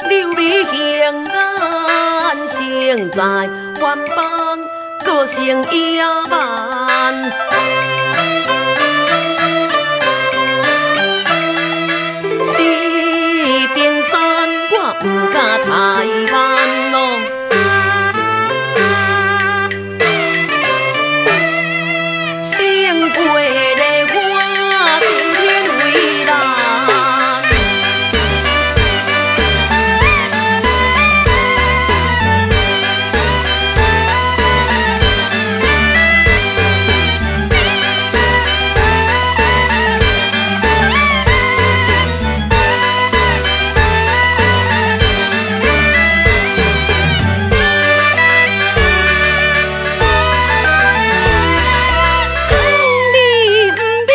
柳眉杏眼，生在遠邦，個性野蠻。是登山，我毋敢怠慢咯。胜過梨花，登天為難。劝你毋免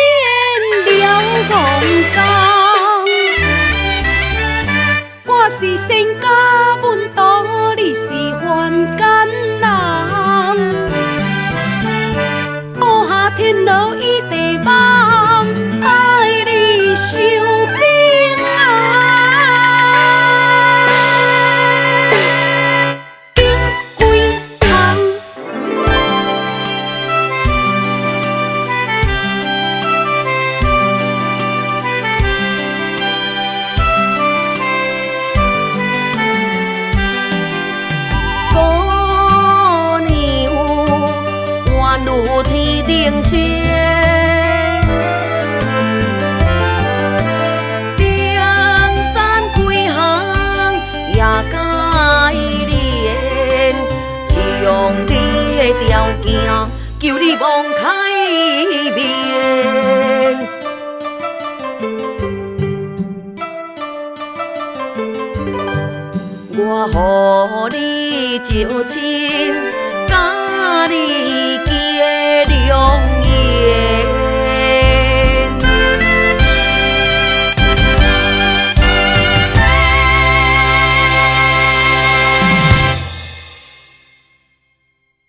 了戇講，我是仙家門徒，你是凡間人。布下天羅伊地網，愛你受平安。緊規項。姑娘，宛如天頂仙，登山幾行也該練，將你的條件，求你網開面。我予你招親，